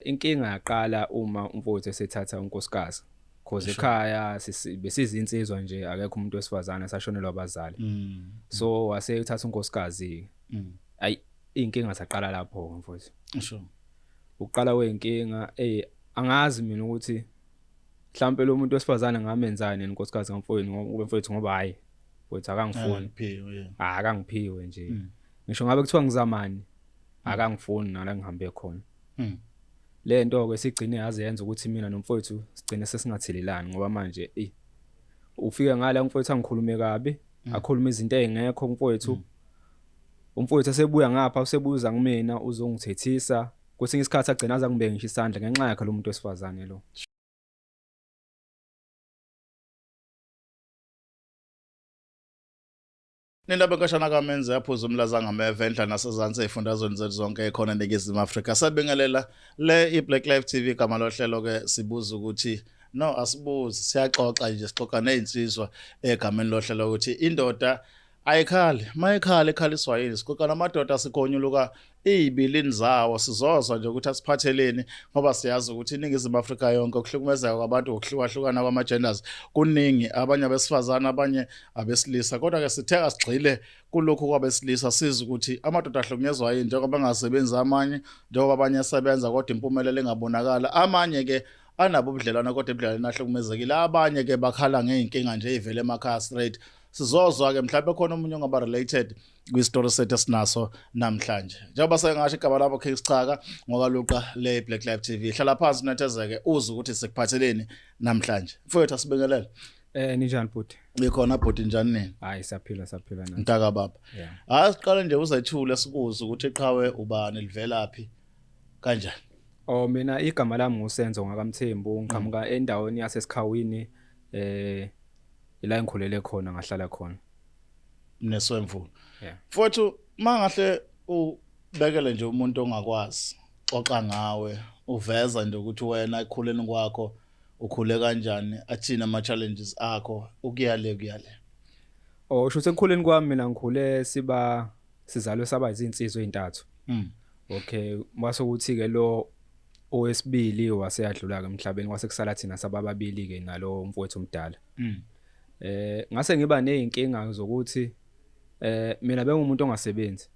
Inkinga yaqala uma umfowethu esethatha unkosikazi. Cause ekhaya besizinsizwa nje, akekho umuntu wesifazane, sashonelwa abazali. So wasethatha unkosikazi. Ayi, inkinga zaqala lapho mfowethu. Ukuqala kweyinkinga, angazi mina ukuthi mhlambe lo muntu wesifazane ngamenzani nenkosikazi kamfowethu ngoba mfowethu, ngoba hayi mfowethu akangifuni. Akangiphiwe nje. Ngisho ngabe kuthiwa ngizamani, akangifuni nala ngihambe khona. Le nto ke sigcine yazenza ukuthi mina nomfowethu sigcine sesingathelelani, ngoba manje ufike ngala umfowethu angikhulume kabi, akhulume izinto ezingekho umfowethu. Umfowethu esebuya ngapha usebuza kumina uzongithethisa, kwesinye isikhathi agcina aza ngibeke ngisho isandla ngenxa yakhe lo muntu wesifazane lo. Nindaba enkashana kaMenzi yaphuza umlaza ngameva enhla nasezansi ey'fundazweni zethu zonke ekhona eNingizimu Afrika. Sabingelela le i-Black Life TV, igama lohlelo ke sibuza ukuthi no asibuzi, siyaxoxa nje, sixoxa nezinsizwa egameni lohlelo ukuthi indoda ayikhali, mayikhali ikhaliswa yini? Sixoxa namadoda sigonyuluka izibilini zawo, sizozwa nje ukuthi asiphatheleni, ngoba siyazi ukuthi iNingizimu Afrika yonke ukuhlukumezeka kwabantu ngokuhlukahlukana kwama-genders kuningi, abanye abesifazane, abanye abesilisa. Kodwa ke sithe asigxile kulokhu kwabesilisa, siza ukuthi amadoda ahlukunyezwa yini njengoba engasebenzi amanye, njengoba abanye esebenza kodwa impumelelo engabonakala, amanye ke anabo ubudlelwane kodwa ebudlelwaneni ahlukumezekile, abanye ke bakhala ngey'nkinga nje ey'vele emakhaya straight. Sizozwa ke mhlawumbe khona omunye ongaba related kwistory sethu esinaso namhlanje. Njengoba sengasho igama labo King Schaka ngokaluqa le Black Life TV. Hlala phansi unethezeke uze ukuthi sikuphatheleni namhlanje. Mfowethu asibingelele. Ninjani bhuti? Ikhona bhuti, njani nini? Hayi siyaphila, siyaphila nathi. Mntaka baba. Hayi siqale nje uzethule sikuze ukuthi iqhawe ubani, livelaphi kanjani. Oh mina igama lami nguSenzo ngakaMthembu, ngiqhamuka endaweni yaseSikhawini, ila engikhulele khona ngahlala khona. Neswemvula. Mfowethu mangahle ubekele nje umuntu ongakwazi, xoxa ngawe, uveza nje ukuthi wena ekukhuleni kwakho ukhule kanjani, athini ama challenges akho ukuya le kuya le. Oh shuthi ekukhuleni kwami mina ngikhule siba sizalwe saba izinsizwa ezintathu. Okay, mase ukuthi ke lo owesibili waseyadlula ke emhlabeni, kwase kusala thina sabababili ke nalo mfowethu omdala. Ngase ngiba nezinkinga zokuthi mina bengumuntu ongasebenzi.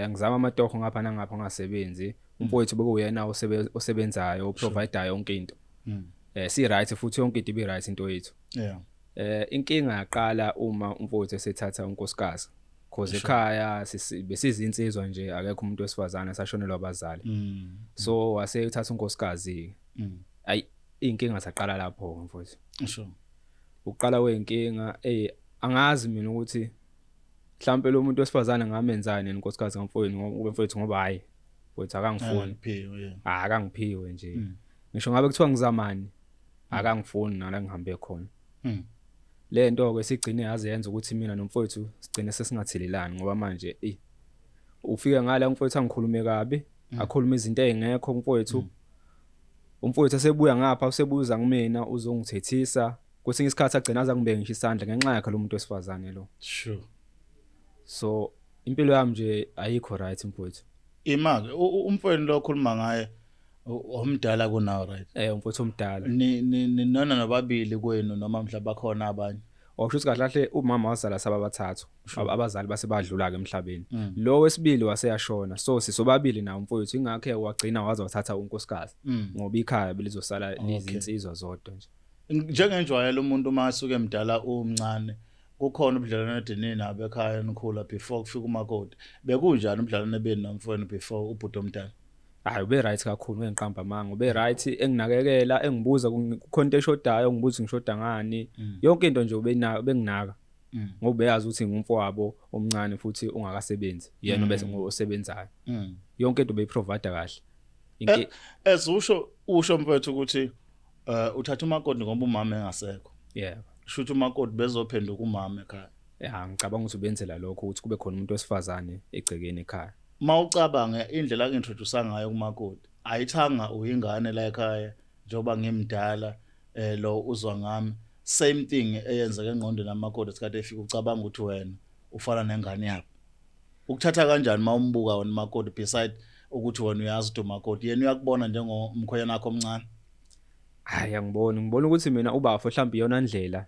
Ngizama amatoho ngapha nangapha ngingasebenzi. Umfowethu bekuyena osebenzayo, oprovider yonke into. Si right futhi yonke into ibi right into yethu. Inkinga yaqala uma umfowethu esethatha unkosikazi. Cause ekhaya besizinsizwa nje, akekho umuntu wesifazane, sashonelwa abazali. So wasethatha unkosikazi. Ayi inkinga zaqala lapho mfowethu. Ukuqala kweyinkinga, angazi mina ukuthi mhlambe lo muntu wesifazane ngamenzani nenkosikazi kamfowethu ngoba mfowethu, ngoba hayi mfowethu akangifuni. Akangiphiwe nje. Ngisho ngabe kuthiwa ngizamani, akangifuni nala ngihambe khona. Le nto ke sigcine yazenza ukuthi mina nomfowethu sigcine sesingathelelani, ngoba manje ufike ngala umfowethu angikhulume kabi, akhulume izinto ezingekho umfowethu. Umfowethu esebuya ngapha usebuza kumina uzongithethisa, kwesinye isikhathi agcina aza ngibeke ngisho isandla ngenxa yakhe lo muntu wesifazane lo. So impilo yami nje ayikho right mfowethu. Ima ke umfowenu lo okhuluma ngaye omdala kunawe, right? Umfowethu omdala. Ni nona nobabili kwenu noma mhlawumbe bakhona abanye? Okusho ukuthi kahle kahle umama wazala saba abathathu, abazali base badlula ke emhlabeni. Lo wesibili waseyashona, so sisobabili nawo umfowethu, ingakho wagcina waze wathatha unkosikazi, ngoba ikhaya belizosala lizinsizwa zodwa nje. Njengenjwayelo umuntu uma esuke emdala umncane, kukhona ubudlelwano edinini nabo ekhaya nikhula before kufika umakoti. Bekunjani ubudlelwano benu nomfowenu before ubhuti omdala? Hayi ube right kakhulu, ngiqamba amanga, ube right, enginakekela, engibuza kukhona into eshodayo, ngibuza ngishoda ngani, yonke into nje ubenginaka. Ngoba ubeyazi ukuthi ngumfowabo omncane futhi ungakasebenzi, yena bese ngosebenzayo. Yonke into beyiprovide kahle. As usho mfethu ukuthi uthatha umakoti ngoba umama engasekho. Yebo. Shuthi umakoti bezophenduka umama ekhaya. Ya, ngicabanga ukuthi ubenzela lokho ukuthi kube khona umuntu wesifazane egcekeni ekhaya. Mawucabanga indlela angintroduce ngayo kumakoti, ayithanga uyingane la ekhaya njengoba ngimdala, lo uzwa ngami. Same thing eyenzeka engqondweni amakoti esikade efika, ucabanga ukuthi wena ufana nengane yabo. Ukuthatha kanjani mawumbuka wena umakoti beside Ukuthi wena uyazi ukuthi umakoti, yena uyakubona njengomkhwenyana wakho omncane? Hayi, angiboni, ngibona ukuthi mina ubafo mhlawumbe iyona ndlela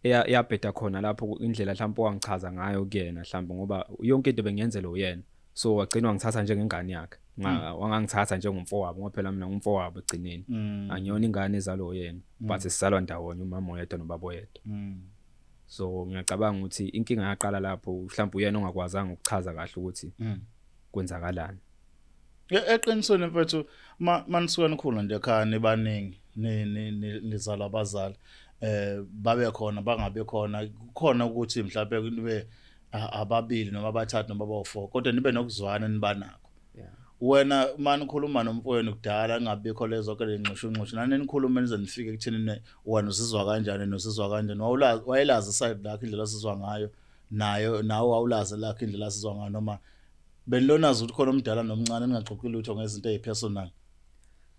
eyabheda khona lapho, indlela mhlawumbe owangichaza ngayo kuyena mhlawumbe, ngoba yonke into bengiyenzela uyena, so wagcina wangithatha njengengane yakhe, wangangithatha njengomfowabo, ngoba phela mina ngumfowabo egcineni, angiyona ingane ezalwa uyena, but sizalwa ndawonye, umama oyedwa nobaba oyedwa. So ngiyacabanga ukuthi inkinga yaqala lapho, mhlawumbe uyena ongakwazanga ukuchaza kahle ukuthi kwenzakalani. Eqinisweni mfethu, manisuka nikhula nje ekhaya nibaningi, nizalwa abazali, babe khona bangabe khona, kukhona ukuthi mhlawumbe nibe ababili noma abathathu noma abawu4, kodwa nibe nokuzwana nibanakho. Wena manikhuluma nomfowenu kudala ngabikho lezo ke lenxushunxushu, nani nikhuluma nize nifike ekutheni wena uzizwa kanjani nosizwa kanjani, wawulazi wayelazi side lakhe indlela osizwa ngayo, nayo nawe wawulazi lakhe indlela asizwa ngayo, noma benilonazi ukuthi khona omdala nomncane ningaxoxi lutho ngezinto ezipersonal?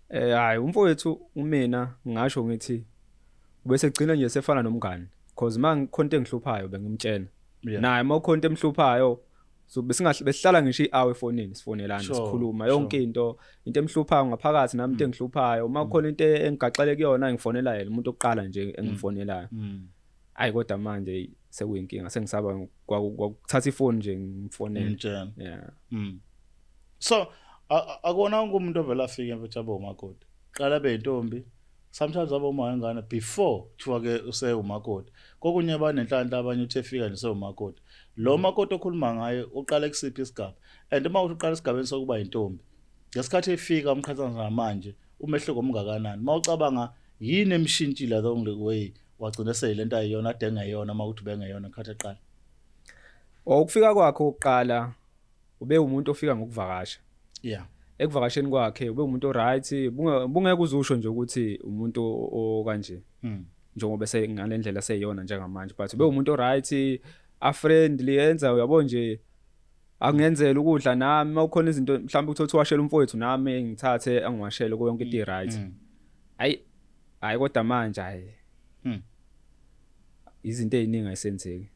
Hayi, umfowethu umina ngisho ngithi bese gcina nje sefana nomngane, because mangikhonto engihluphayo bengimtshela, naye mawukhonto emhluphayo, so besingahle besihlala ngisho ihour efonini sifonelana, sikhuluma yonke into emhluphayo ngaphakathi, nami into engihluphayo, uma kukhona into engigaxele kuyona ngifonela yena, umuntu oqala nje engifonelayo. Hayi, kodwa manje sekuyinkinga, sengisaba kwakuthatha ifoni nje ngimfonele. Yeah. So akona umuntu ovela afike mfethu abe umakoti, qala beyintombi, sometimes aboma ingane before kuthiwa ke usewumakoti, kokunye banenhlanhla abanye uthi efika nje sewumakoti. Lo makoti okhuluma ngaye uqala kusiphi isigaba? And uma uthi uqala esigabeni sokuba intombi, ngesikhathi efika umqhathanisa namanje, umehluko omngakanani? Mawucabanga yini emshintshile along the way wagcina seyilento ayiyona ade engeyona, uma uthi bengeyona ngesikhathi eqala? Ukufika kwakhe oqala ube umuntu ofika ngokuvakasha. Ekuvakasheni kwakhe ube umuntu oright, bungeke uzusho nje ukuthi umuntu okanje, njengoba ngalendlela seyiyona njengamanje, but ube umuntu oright, a friendly, yenza uyabo nje angenzela ukudla nami, mawukhona izinto mhlawumbe uthi washela umfowethu nami ngithathe angiwashele, yonke into i-right. Hayi hayi, kodwa manje hayi, izinto eziningi ayisenzeki.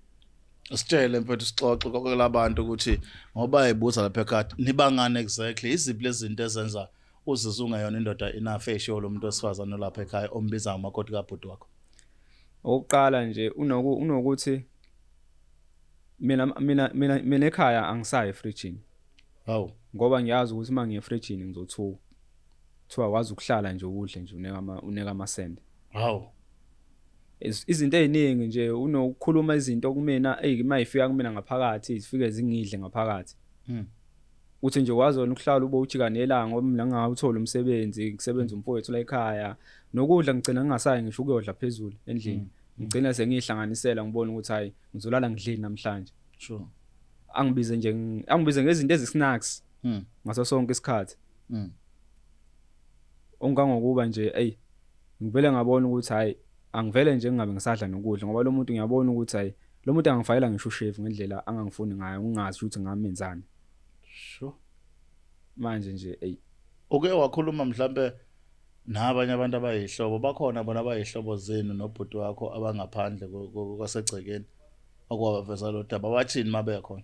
Sitshele mfethu, sixoxe konke labantu ukuthi ngoba ebuza lapha ekhaya nibangani exactly, iziphi lezi zinto ezenza uzizwe ungeyona indoda enough eshiwo lo muntu wesifazane olapha ekhaya ombiza ngomakoti kabhuti wakho? Okokuqala nje unokuthi mina ekhaya angisayi efrijini. Hawu. Ngoba ngiyazi ukuthi uma ngiye efrijini ngizothuka. Kuthiwa wazi ukuhlala nje ukudle nje uneka amasende. Hawu. Izinto eziningi nje unokukhuluma izinto kumina mayifika kumina ngaphakathi zifike zingidle ngaphakathi. Uthi nje wazi wena ukuhlala ube ujika nelanga, ngoba mina ngingawuthola umsebenzi, kusebenza umfowethu la ekhaya, nokudla ngigcina ngingasayi ngisho ukuyodla phezulu endlini, ngigcina sengihlanganisela ngibona ukuthi hayi ngizolala ngidleni namhlanje. Angibize nje, angibize ngezinto ezisnacks ngaso sonke isikhathi. Ongangokuba nje ey ngivele ngabona ukuthi hayi angivele nje ngingabe ngisadla nokudla, ngoba lo muntu ngiyabona ukuthi hayi lo muntu angifakela ngisho ushevu ngendlela angangifuni ngayo, ngingazi ukuthi ngamenzani. Manje nje ey Uke wakhuluma mhlambe nabanye abantu abayihlobo, bakhona bona abayihlobo zenu nobhuti wakho abangaphandle kwasegcekeni okwabaveza lo daba, bathini mabekhona?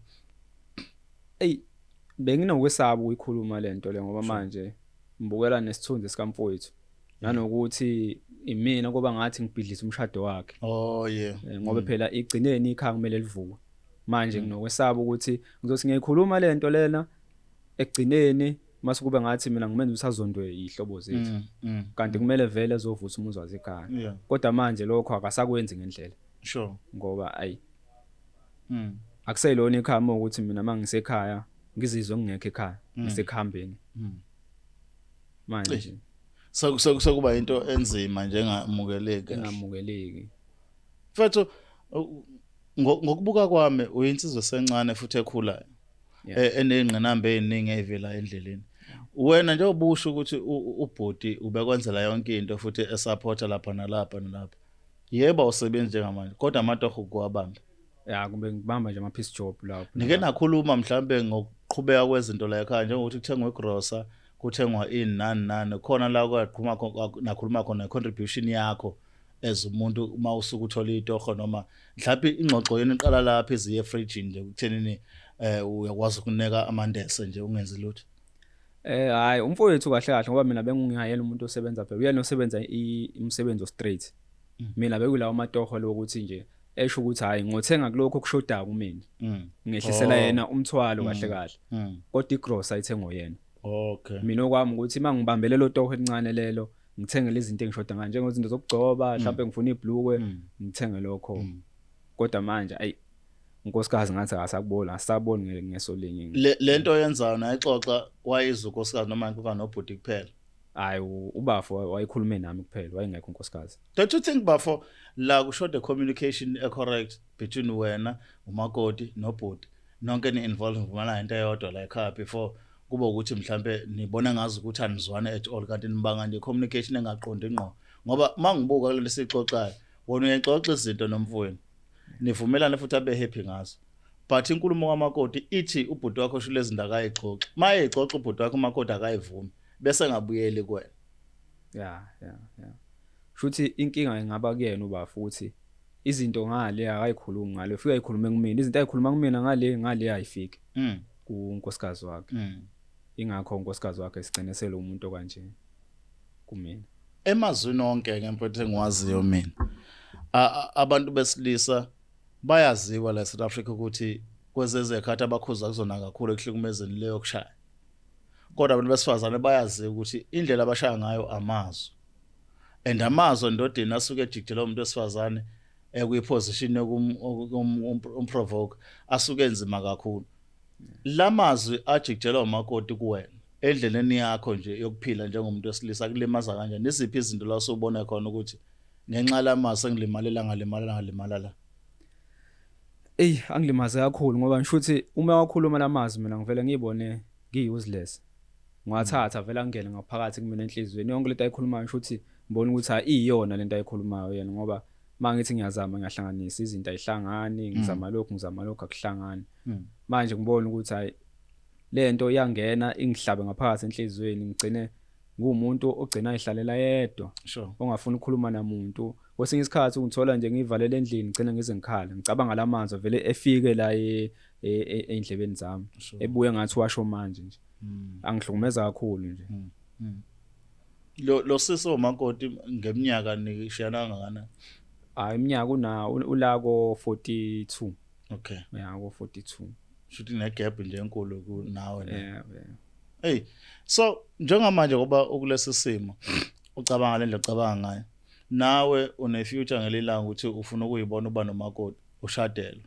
Ey benginokwesaba ukuyikhuluma lento le, ngoba manje ngibukela nesithunzi sikamfowethu, nanokuthi imina kuba ngathi ngibhidlisa umshado wakhe. Oh yeah. Ngoba phela igcineni ikhaya kumele livuke. Manje nginokwesaba ukuthi ngizothi ngiyayikhuluma lento lena ekugcineni mase kube ngathi mina ngimenza usazondwe ihlobo zethu. Kanti kumele vele ezovusa umuzi wasekhaya. Kodwa manje lokho akasakwenzi ngendlela. Ngoba ayi akuseyilona ikhaya ukuthi mina mangisekhaya ngizizwe ngingekho ekhaya, ngisekuhambeni. Manje sekuba into enzima njengamukeleki. Engamukeleki. Mfethu, ngokubuka kwami uyinsizwe sencane futhi ekhulayo, eneyingqinamba eziningi ezivela endleleni. Wena njengoba usho ukuthi ubhuti ubekwenzela yonke into futhi esupporta lapha nalapha nalapha. Yebo awusebenzi njengamanje, kodwa amatoho kuwabamba. Ya, kumbe ngibamba nje ama piece job lapho. Nike nakhuluma mhlambe ngokuqhubeka kwezinto la ekhaya, njengokuthi kuthengwe igrosa, kuthengwa ini nani nani, khona la kwaqhuma nakhuluma khona contribution yakho as umuntu uma usuke uthola itoho, noma mhlawumbe ingxoxo yenu iqala lapha iziye efrijini nje kuthenini uyakwazi ukuneka amandese nje ungenzi lutho? Hayi, umfowethu kahle kahle, ngoba mina bengingayena umuntu osebenza phela, uyena osebenza umsebenzi o-straight. Mina bekulawo amatoho lokuthi nje esho ukuthi hayi, ngothenga kulokho okushodayo kumina, ngehlisela yena umthwalo kahle kahle, kodwa igrosa ayithengwa yena. Mina okwami ukuthi uma ngibambele lo toho elincane lelo, ngithenge lezi zinto engishoda ngayo, njengezinto zokugcoba, mhlawumbe ngifuna ibhlukwe, ngithenge lokho. Kodwa manje ayi, unkosikazi ngathi akasakuboni, asisaboni ngeso linye. Le lento oyenzayo nayixoxa, wayizwa unkosikazi noma ngixoxa nobhuti kuphela? Hayi, ubafo wayekhulume nami kuphela, wayengekho unkosikazi. Don't you think, bafo, la kushoda communication e correct between wena, umakoti nobhuti, nonke ni involve, nivumela into eyodwa la ekhaya, before kube ukuthi mhlambe nibona ngazi ukuthi anizwane at all, kanti nibanga nje communication engaqondi ngqo? Ngoba mangibuka kulento sixoxayo, wena uyayixoxa izinto nomfowenu, nivumelane futhi abe happy ngazo, but inkulumo kamakoti ithi ubhuti wakho usho lezi zinto, akayixoxi. Mayexoxa ubhuti wakho, umakoti akayivumi, bese ngabuyeli kuwena. Ya, shuthi inkinga ingaba kuyena ubafo, ukuthi izinto ngale akayikhulumi ngale, ufika ayikhulume kumina. Izinto ayikhuluma kumina ngale, ngale ayifiki kunkosikazi wakhe. Ingakho unkosikazi wakhe sigcine sele umuntu okanje kumina. Emazwini onke ngempethu engiwaziyo mina, abantu besilisa bayaziwa la South Africa ukuthi kwezezekhathi abakhuza kuzona kakhulu ekuhlukumezeni leyo kushaya, kodwa abantu besifazane bayaziwa ukuthi indlela abashaya ngayo amazwi, and amazwi endodeni asuke ejikijela umuntu wesifazane ekwiposition yokumprovoke asuke enzima kakhulu. Lamazwi ajikijelwa umakoti kuwena endleleni yakho nje yokuphila njengomuntu wesilisa kulimaza kanjani? Iziphi izinto la usubona khona ukuthi ngenxa lamazwi sengilimalela, ngalimalela, ngalimala la? Ey, angilimaze kakhulu, ngoba ngisho ukuthi uma wakhuluma lamazwi, mina ngivele ngiyibone ngiyi-useless. Ngiwathatha vele angene ngaphakathi kumina enhliziyweni yonke lento ayikhulumayo. Ngisho ukuthi ngibona ukuthi hayi, iyona lento ayikhulumayo yena, ngoba mangithi ngiyazama ngiyahlanganisa izinto, ayihlangani. Ngizama lokhu, ngizama lokhu, akuhlangani. Manje ngibona ukuthi hayi, lento iyangena ingihlabe ngaphakathi enhliziyweni, ngigcine ngumuntu ogcina ehlalela yedwa, ongafuni ukukhuluma namuntu. Kwesinye isikhathi ungithola nje ngivalele endlini, ngigcine ngize ngikhala ngicabanga lamazwi vele efike la ey'ndlebeni zami, ebuye ngathi washo manje nje. Angihlukumeza kakhulu nje. Lo sisi omakoti ngeminyaka nishiyana kangakanani? Hayi, iminyaka una ulako 42. Ya, ko 42. Shuthi negap nje enkulu kunawe na. Yeah. Hey, so njengamanje ngoba ukulesi simo ucabanga le ndlela ocabanga ngayo, nawe une future ngelilanga ukuthi ufuna ukuyibona uba nomakoti, ushadelwe.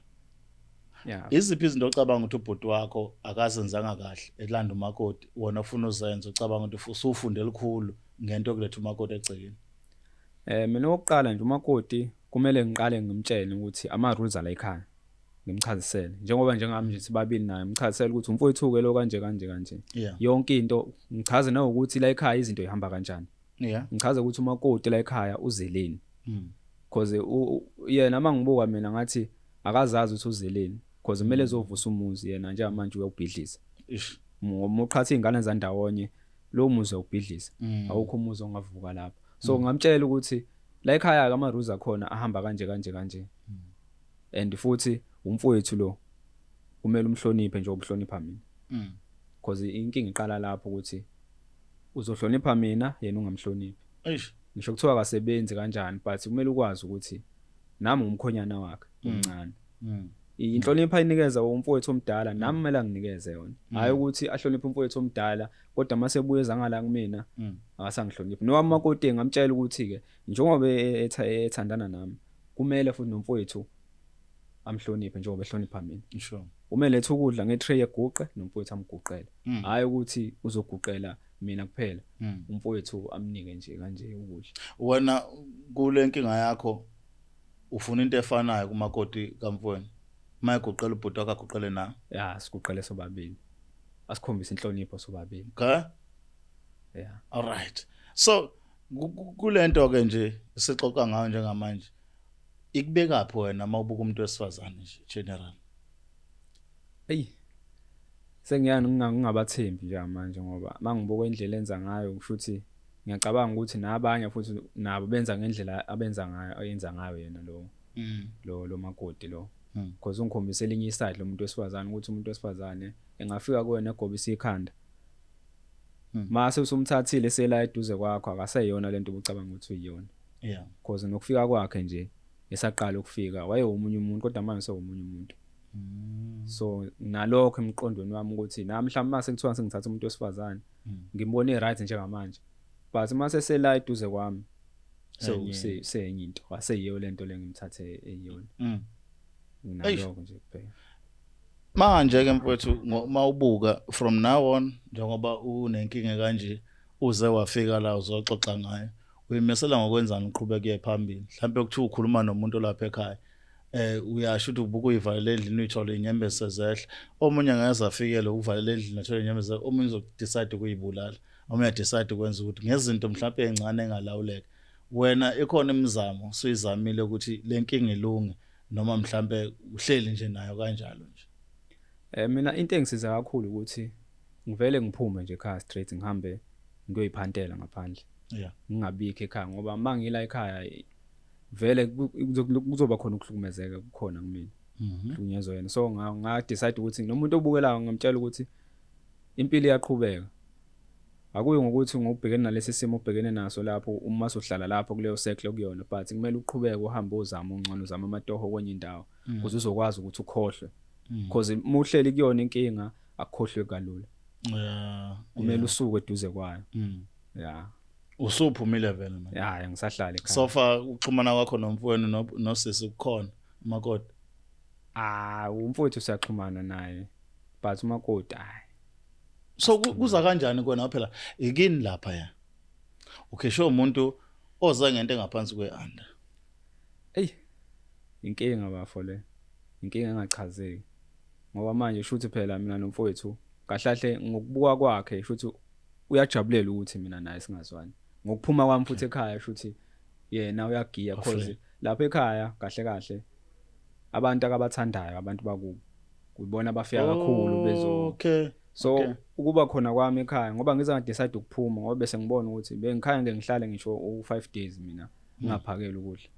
Iziphi izinto ocabanga ukuthi ubhuti wakho akazenzanga kahle elanda umakoti, wena ufuna uzenze, ucabanga ukuthi usufunde elikhulu ngento yokuletha umakoti egcekeni? Mina okokuqala nje, umakoti kumele ngiqale ngimtshele ukuthi ama rules ala ekhaya, ngimchazisele njengoba njengami nje sibabili naye, ngimchazisele ukuthi umfowethu ke lo kanje kanje kanje, yonke into ngichaze nokuthi la ekhaya izinto ihamba kanjani, ngichaze ukuthi umakoti la ekhaya uzeleni, because yena mangibuka mina ngathi akazazi ukuthi uzeleni, because kumele ezovusa umuzi, yena njengamanje uyawubhidliza. Ngoba uqhatha izingane zandawonye, lo muzi uyawubhidliza. Awukho umuzi ongavuka lapho. So ngamtshela ukuthi la ekhaya ama rules akhona ahamba kanje kanje kanje, and futhi umfowethu lo kumele umhloniphe njengoba uhlonipha mina, because inkinga iqala lapho ukuthi uzohlonipha mina, yena ungamhloniphi. Ngisho kuthiwa akasebenzi kanjani, but kumele ukwazi ukuthi nami ngumkhonyana wakhe omncane. Inhlonipho ayinikeza umfowethu omdala, nami kumele anginikeze yona, hayi ukuthi ahloniphe umfowethu omdala kodwa mase buye zangala kumina akasangihloniphi. Nowami makoti ngamtshela ukuthi ke njengoba ethandana nami, kumele futhi nomfowethu amhloniphe njengoba ehlonipha mina. Uma eletha ukudla ngetray, eguqe nomfowethu amguqele, hayi ukuthi uzoguqela mina kuphela, umfowethu amnike nje kanje ukudla. Wena kule nkinga yakho ufuna into efanayo kumakoti kamfowenu, mayeguqela ubhuti wakho aguqele na? Ya, siguqele sobabili, asikhombise inhlonipho sobabili. Ya. All right, so kulento ke nje sixoxa ngayo njengamanje, ikubekaphi wena mawubuka umuntu wesifazane nje general? Ey, sengiyani ngingabathembi njengamanje, ngoba mangibuka indlela enza ngayo, kusho ukuthi ngiyacabanga ukuthi nabanye futhi nabo benza ngendlela abenza ngayo, ayenza ngayo yena lo lo makoti lo, because ungikhombisa elinye iside lomuntu wesifazane, ukuthi umuntu wesifazane engafika kuwena egobisa ikhanda. Mase usumthathile sela eduze kwakho, akaseyona lento obucabanga ukuthi uyiyona. Because nokufika kwakhe nje, esaqala ukufika wayewomunye umuntu, kodwa manje sewumunye umuntu. So nalokho emqondweni wami ukuthi nami mhlawumbe mase kuthiwa sengithatha umuntu wesifazane, ngimbone right njengamanje, but mase sela eduze kwami, so seyenye into, aseyiyo lento le ngimthathe eyiyona. Nalokho nje kuphela. Manje ke mfowethu, mawubuka from now on, njengoba unenkinga kanje, uze wafika la uzoxoxa ngayo, uyimisela ngokwenzani uqhubeke uye phambili? Mhlawumbe kuthiwa ukhuluma nomuntu lapha ekhaya, uyasho ukuthi ubuka uyivalele endlini, uyithole inyembezi sezehla. Omunye angeze afikele uvalele endlini, athole inyembezi, omunye uzodecide ukuyibulala, omunye decide ukwenza ukuthi ngezinto mhlawumbe ezincane engalawuleka. Wena ikhona imizamo suyizamile ukuthi lenkinga ilunge, noma mhlambe uhleli nje nayo kanjalo nje? Mina into engisiza kakhulu ukuthi ngivele ngiphume nje ekhaya straight, ngihambe ngiyoyiphantela ngaphandle. Ngingabikho ekhaya, ngoba mangila ekhaya vele kuzoba khona ukuhlukumezeka kukhona kumina. Hlukunyezwa yena. So nga decide ukuthi nomuntu obukelayo ngamtshela ukuthi impilo iyaqhubeka. Akuyi ngokuthi ngokubhekene nalesi simo obhekene naso lapho uma usuhlala lapho kuleyo circle okuyona, but kumele uqhubeke uhambe uzame ungcono, uzame amatoho kwenye indawo ukuze uzokwazi ukuthi ukhohlwe. Because uma uhleli kuyona inkinga akukhohlwe kalula. Kumele usuke eduze kwayo. Usuphumile vele manje? Yeah, ngisahlala ekhaya. So far ukuxhumana kwakho nomfowenu nosisi kukhona, umakoti? Umfowethu siyaxhumana naye, but umakoti hayi. So kuza kanjani kona phela ikini lapha ya? Ukhishwe umuntu oze ngento engaphansi kwe-under. Ey, inkinga bafo le. Inkinga engachazeki. Ngoba manje shuthi phela mina nomfowethu kahlahle ngokubuka kwakhe shuthi uyajabulela ukuthi mina naye singazwani. Ngokuphuma kwami futhi ekhaya shuthi yena uyagiya, cause lapha ekhaya kahle kahle abantu akabathandayo abantu bakubo kubona abafika kakhulu bezo. So ukuba khona kwami ekhaya, ngoba ngize nga-decide ukuphuma ngoba bese ngibona ukuthi bengikhaya ngeke ngihlale ngisho u5 days mina ngingaphakeli ukudla,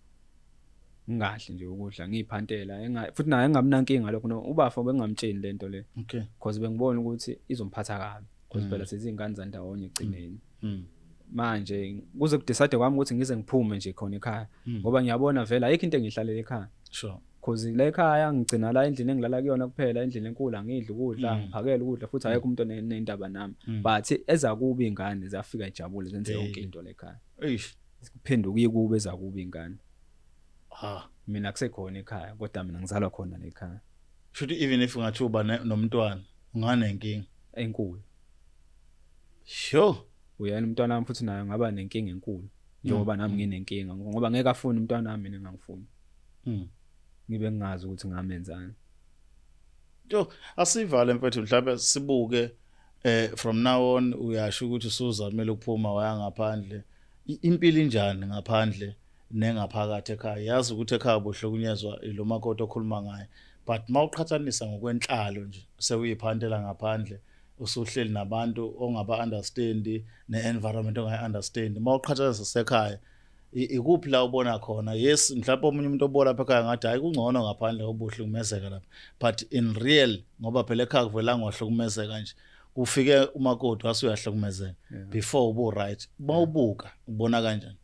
ngingadli nje ukudla, ngiyiphantela, futhi naye engabi nankinga lokho. No ubafa bengingamtsheli lento le, because bengibona ukuthi izomphatha kabi, because phela sezingane zandawonye egcineni. Manje kuze kudecide kwami ukuthi ngize ngiphume nje khona ekhaya, ngoba ngiyabona vele ayikho into engihlalela ekhaya. Cause la ekhaya ngigcina la endlini engilala kuyona kuphela, endlini enkulu, angidli ukudla, ngiphakela ukudla, futhi ayekho umuntu onendaba nami. But ezakuba ingane ziyafika ijabule, zenze yonke into la ekhaya. Eish. Kuphenduka ikuba ezakuba ingane. Ha. Mina kusekhona ekhaya, kodwa mina ngizalwa khona la ekhaya. Shuthi even if ungathi uba nomntwana unganenkinga enkulu. Sure. Uyena umntwana wami futhi naye ngaba nenkinga enkulu, njengoba nami nginenkinga, ngoba ngeke afune umntwana wami mina ngangifuni. Ngibe ngingazi ukuthi ngamenzani. Yo, asivale mfethu, mhlawumbe sibuke from now on uyasho ukuthi usuzamile ukuphuma waya ngaphandle. Impilo injani ngaphandle nengaphakathi ekhaya? Yazi ukuthi ekhaya buhlukunyezwa lo makoti okhuluma ngaye, but mawuqhathanisa ngokwenhlalo nje, sewuyiphantela ngaphandle, usuhleli nabantu ongaba understand ne-environment ongayi understand, mawuqhathanisa sekhaya, ikuphi la ubona khona? Yes, mhlawumbe omunye umuntu obola lapha ekhaya ngathi hayi, kungcono ngaphandle obuhlukumezeka lapha, but in real, ngoba phela ekhaya kuvelanga wahlukumezeka nje, kufike umakoti wase uyahlukumezeka, before ubu right, mawubuka ubona kanjani?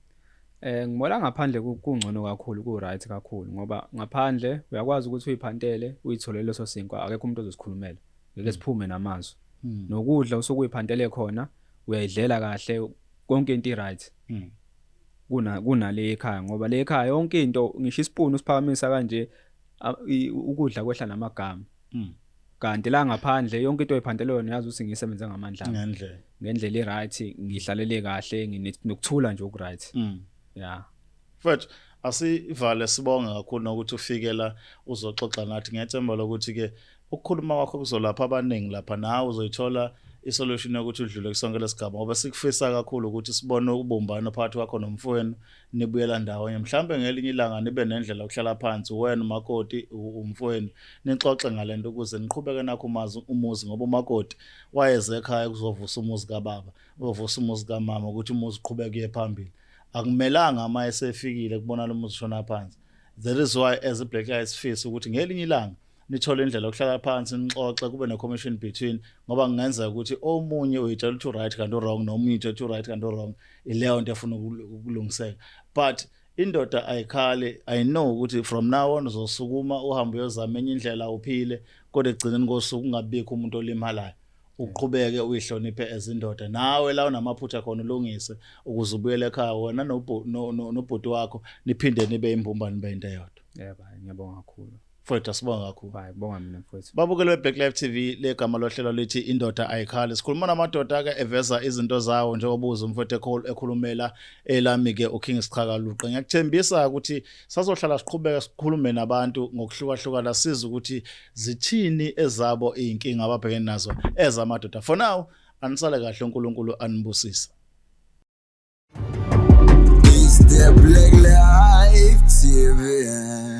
Ngibona ngaphandle kungcono kakhulu, ku right kakhulu, ngoba ngaphandle uyakwazi ukuthi uyiphantele, uyitholele leso sinkwa, akekho umuntu ozosikhulumela, ngeke siphume namazwi. Nokudla usukuyiphantele khona, uyayidlela kahle, konke into i-right. Kunale ekhaya, ngoba le ekhaya yonke into, ngisho isipuni usiphakamisa kanje, ukudla kwehla namagama. Kanti la ngaphandle yonke into oyiphantele yona yazi ukuthi ngisebenze ngamandla ami. Ngendlela. Ngendlela i-right, ngihlalele kahle, nginokuthula nje oku-right. Yeah. Mfethu, asivale, sibonge kakhulu nokuthi ufike la uzoxoxa nathi. Ngiyethemba lokuthi ke ukukhuluma kwakho kuzolapha abaningi lapha, nawe uzoyithola isolution yokuthi udlule kusonke lesigaba, ngoba sikufisa kakhulu ukuthi sibone ubumbano phakathi kwakho nomfowenu, nibuyela ndawonye. Mhlambe ngelinye ilanga nibe nendlela yokuhlala phansi, wena umakoti, umfowenu, nixoxe ngalento ukuze niqhubeke nakho umuzi, ngoba umakoti wayeze ekhaya kuzovusa umuzi kababa, uzovusa umuzi kamama, ukuthi umuzi uqhubeke uye phambili. Akumelanga ama esefikile kubona lo muzi ushona phansi. That is why as a Black Lives sifisa ukuthi ngelinye ilanga Nithole indlela yokuhlala phansi, nixoxe, kube ne-commission between, ngoba kungenzeka ukuthi omunye uyitshela ukuthi u-right kanti u-wrong, nomunye uyitshela ukuthi u-right kanti u-wrong. Ileyo nto efuna ukulungiseka, but indoda ayikhali. I know ukuthi from now on uzosukuma, uhambe uyozama enye indlela, uphile, kodwa ekugcineni kosuku kungabikho umuntu olimalayo. Uqhubeke uyihloniphe as indoda, nawe la unamaphutha khona ulungise ukuze ubuyele ekhaya wena nobhuti wakho, niphinde nibe imbumba, nibe into eyodwa. Yebo, hayi, ngiyabonga kakhulu. Mfowethu, asibonga kakhulu. Hayi, bonga mina, mfowethu. Babukeli be-Black Life TV, legama lohlelo lithi "Indoda Ayikhali". Sikhuluma namadoda ke eveza izinto zawo, njengoba uze umfowethu ekhulumela elami ke uKing Sichaka Luqe. Ngiyakuthembisa ukuthi sazohlala siqhubeka sikhulume nabantu ngokuhlukahlukana, siza ukuthi zithini ezabo izinkinga ababhekene nazo ezamadoda. For now, anisale kahle, uNkulunkulu anibusise. It's the Black Life TV.